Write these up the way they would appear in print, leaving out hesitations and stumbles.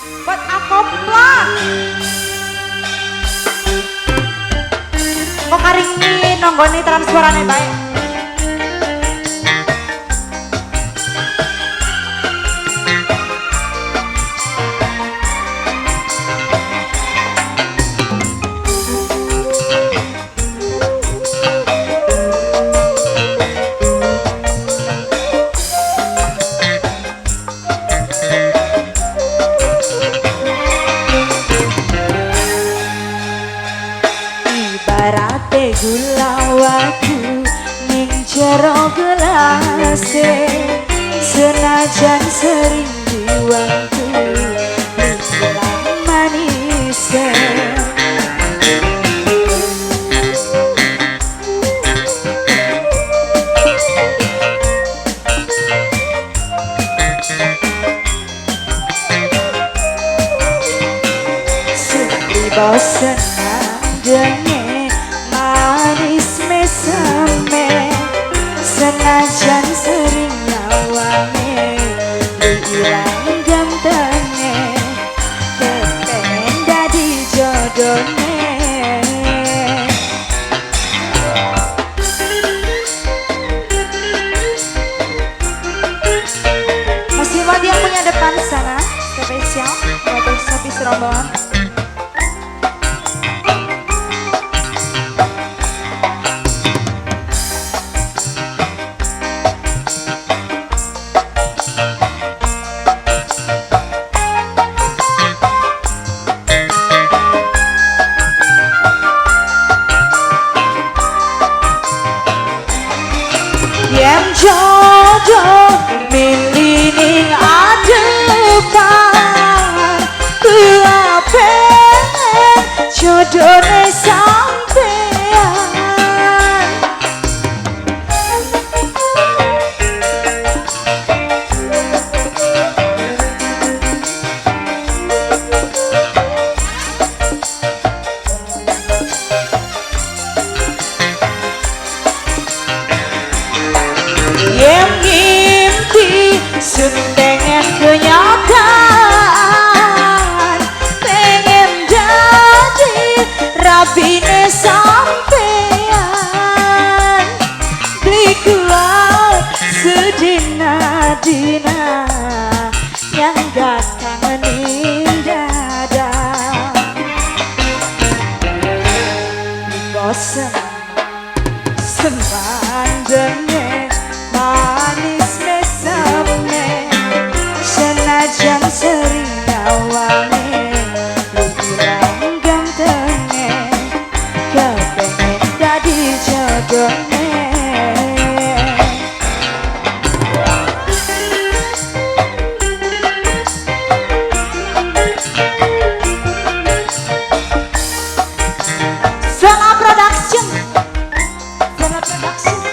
Buat akoplak. Kok karingi nonggoni transferane bae. Ibarate gula watu ning jero gelase, senajan sering diwantu ilang manise. Sri bosen mandenge manis mesame, senajan sering nyawange ilang gantenge, kepengen dadi jodone. Masih buat yang punya depan sana, spesial buat Sopi Serombongan. Yen jodoh milih ning adepan, kula pengen jodone sampean. Yen ngimpi sun pengen kenyataan, pengen jadi rabine sampean. Beli kuat sedina-dina yang gak kangenin dada. Bosen semandenge manis mesame, senajan sering nyawange ilang gantenge, kepengen dadi jodone. Zona Production, Zona Production.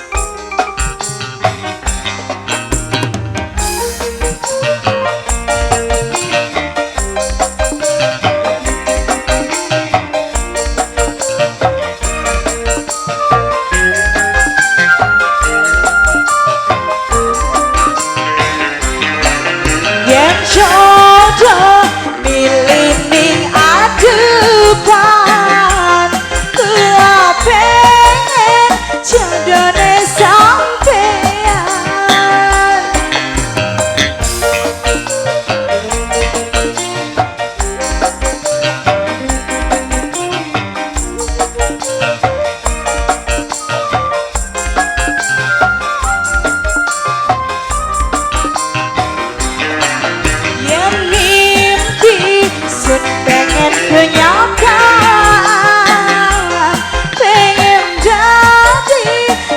Yen jodoh milih ning adepan, kula pengen jodone sampean. Yen mimpi sun pengen kenyataan, pengen jadi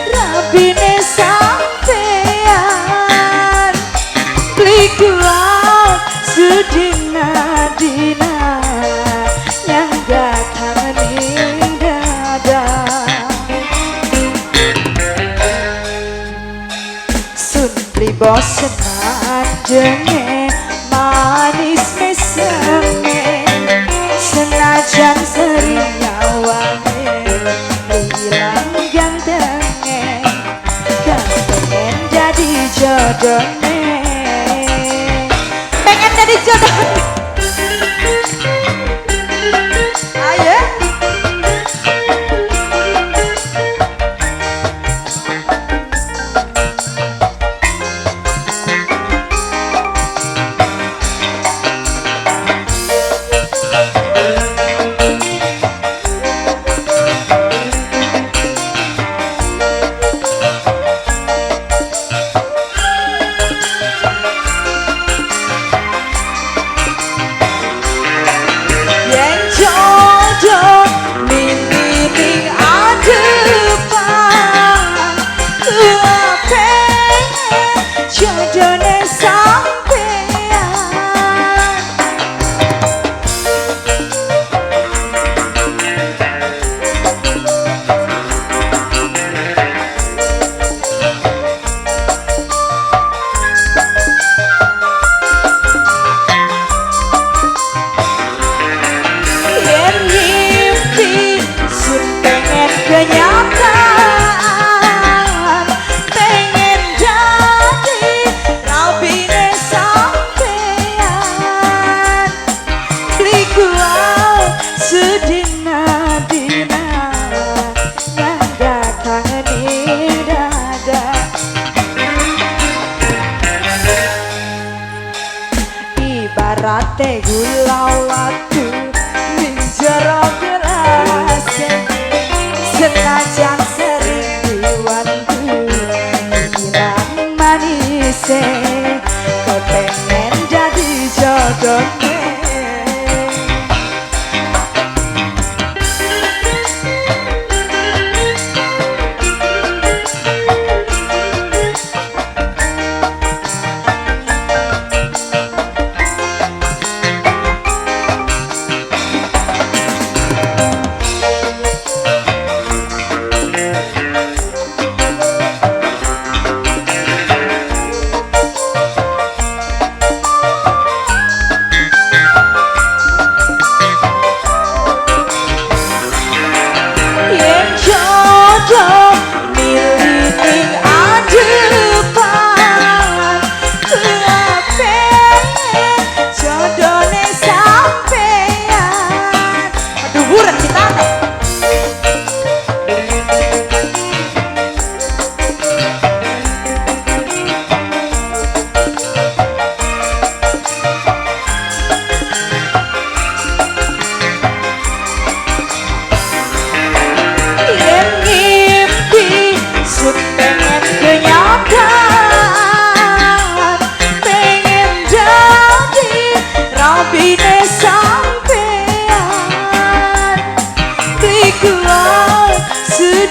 rabine sampean. Beli kuat sedina-dina yang gak kangenin dada. Sun beli bosen mandenge manis mesame, senajan sering nyawange ilang gantenge, kepengen jadi jodone, pengen jadi jodoh. Ibarate gula watu ning jero gelase, senajan sering diwantu ilang manise, kepengen jadi jodohne.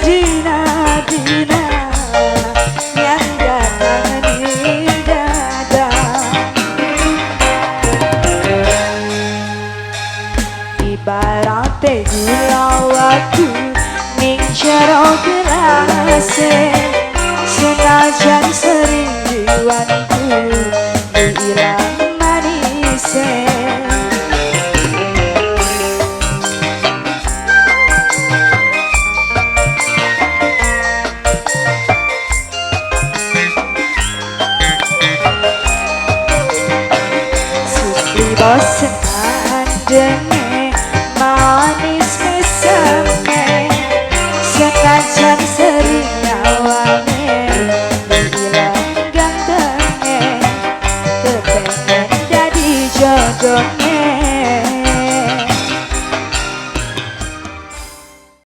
Sedina-dina yang datang di dada, ibarate gula watu ning jero gelase, senajan sering diwantu ilang manise. Bosen andenge manis meseme, senajan sering nyawane ilang gantenge, kepengen dadi jodohne.